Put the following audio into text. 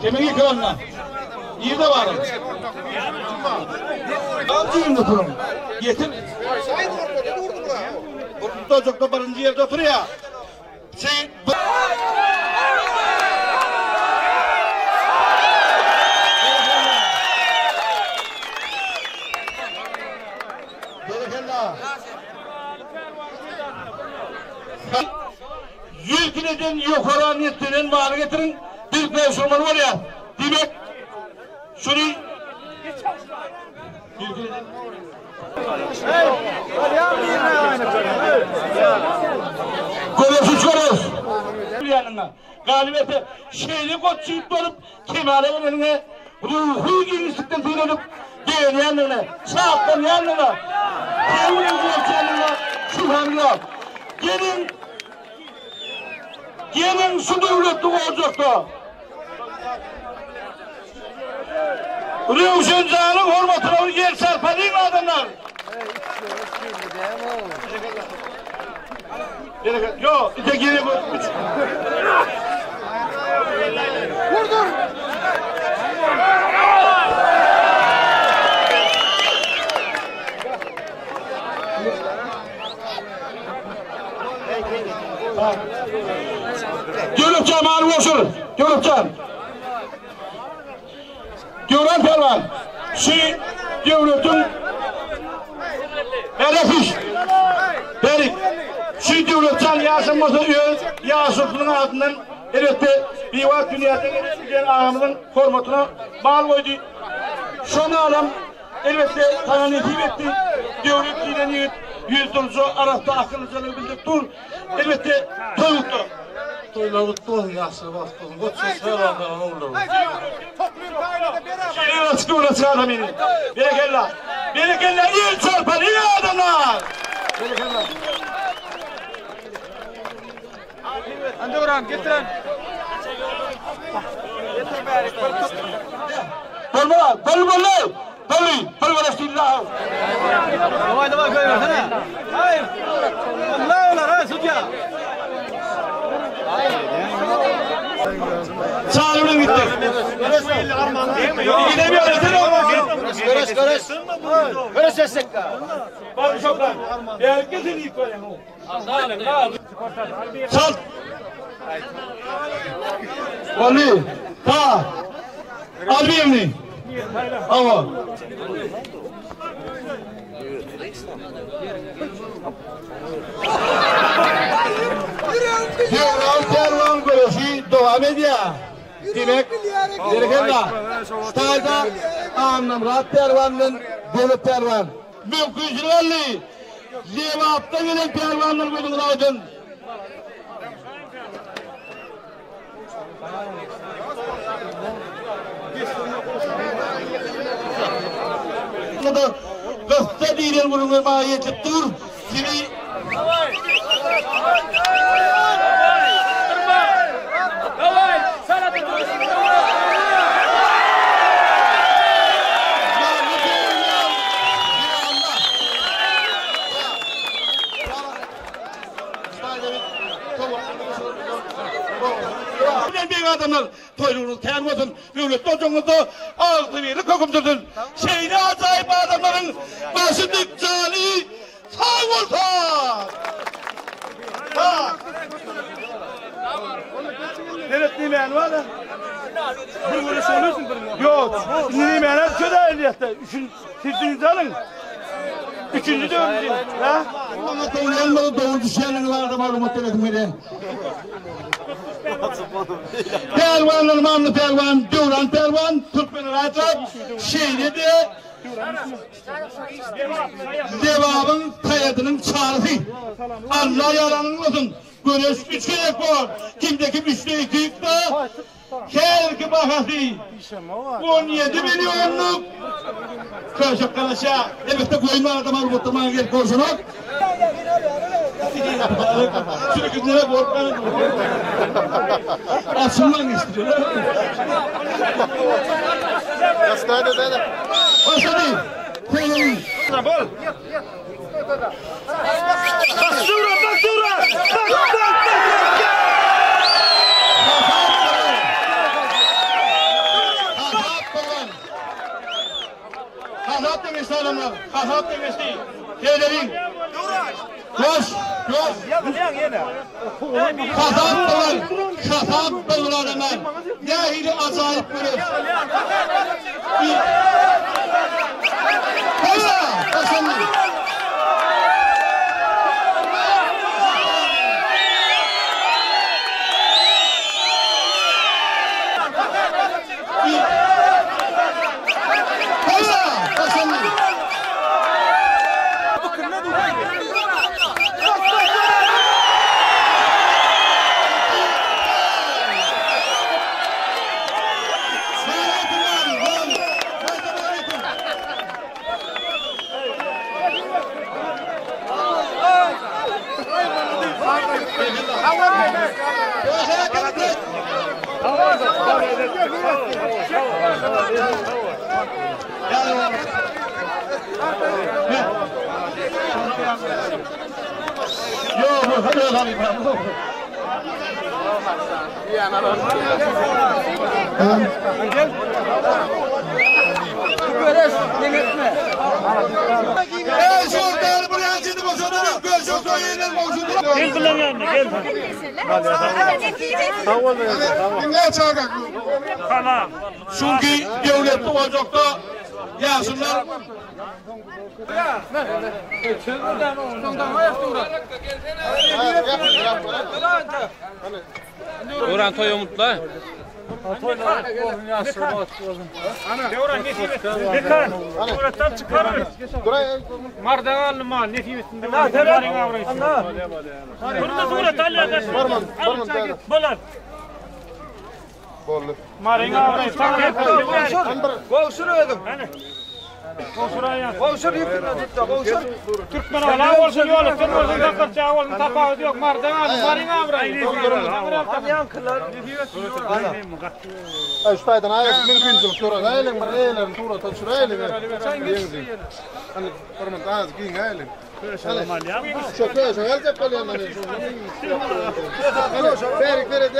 Kimiň ekranyna? Nirde baryň? Jübünde turuň. Ýetim. Burunda birinji ýerde oturýar. Sen Berekella. 100 kileden ýokara niýetlenen maly getiriň, biz gowşurmaly bolýar. Diýmek, şuny 100 kileden Göreşi çörüs. Ýanyňa. Galyberse, şeýle goç ýigit bolup kemala geleniňe ruhy giňişlikden süýrenip begenýändigine, şatlanýandygyna, söýgi bilen guwançýandygyna şübhämiz ýok. Geliň, geliň şu döwletli ojakda Röwşen janyň hormatyna bir el çarpalyň adamlar. Ýok, ite gire bu. Vurdur. Döwletjan maly goşur. Döwletjan. Döwran pälwan. Şu döwletiň Erefiş. Berik. Şu Döwletjan ýaşan bolsa öz ýaşulusynyň adyndan elbetde biwagt dünýäden giden agamyzyň hormatyna mal goýdy. Şo malam Elbetde, saňa nesip etdi. Döwlet diýlen ýigit ýüzdurja, arassa akyllyjalygy bildirip dur. Elbetde, toý gutla. Toýlar gutly bolsun, ýagşyly bagtly bolsun. Goç söz pälwanlaryň ogullary bolsun. Şeýle açyk öwre çykarda meni. Berekella. Berekella el çarpan ey adamlar. Berekella. Döwran getiren. Getir bäri bir tut. Bolma, bol bolly. Bolly, bol bolly. Daway daway goýbersene. Haý. Allah olar ha sudýa. Çağrı bilen gitti. Göreş göreş. Göreş etsek. Bak şoklan. Gel seni yıkayım. Sal. Wally. Ta. Al birini. Awa. Döwran pälwan göreşi dowam edýär. Diýmek, berekella. Ştaýda Annamyrat pälwan bilen Döwlet pälwan. Mümkinçilik aldy. Lebapdan gelen pälwanlar gözüňiz aýdyň. Gysga diýlen gürrüňler maňa ýetip dur. Sizi Bilen beýik adamlar toýlugyňyz kän bolsun, döwletli ojagyňyzda agzybirlik höküm sürsün. Şeýle ajaýyp adamlaryň başy dik jany Sag bolsun! Seret diýmäni bar-da. Bir göreş oynasın bir. Ýok, indi diýmäni söz aýylýar-da. Üçün siz alyň. Üçünji dördünji. Ha? Oňa dogulmaly dogul düşýänligi barada maglumat beresim gelýär. Pälwanlar Mamly pälwan, Döwran pälwan, Türkmen Raýat şeýle-de Lebabyň Saýadynyň çarysy. Alla ýaranyň bolsun. Göreş üç gezek bor. Kimde kim üçde iki ýyksa, häzirki bahasy 17 millionlyk köşek garaşýar. Elbetde goýun barada maglumatlar maňa gelip gowşanok. Sürgünlere gorkmaň. Açylmaň istiyorlar. Başlady. Koyun. Bol. Bas dura, bas dura. Bas, bas, bas. adamlar, hasap geçdi. Seýdeliň. Goş, goş. Hasap bolar, hasap bolar adamlar. Nähili ajaýyp göreş. Hurra! Başlandy. Hurra! Başlandy. Çünki döwletli oljakda ýaşulylar Duran toý umutla. Mekan, suratdan çykaryn. Mardan aldy mal, nesip etsin. Burada surat al ýa-da. Bolar. Boldy. Maryň abraýy. Gowşur özüň. Gowşur Gowşur ýüküni tutda, gowşur. Türkmen ala bolsun, ýolukdan bolsun, sakyrça bolsun, tapawudy ýok. Mardan aldy, Maryň abraýy. Ýaňkylar. Ay şu taýdan aýak mümkinçilik surat aýlyň, bir eýlerin surata düşüräýliň. Hani bir az giň aýlyň. Şu köşe geljek bolýan meni. Berik berek.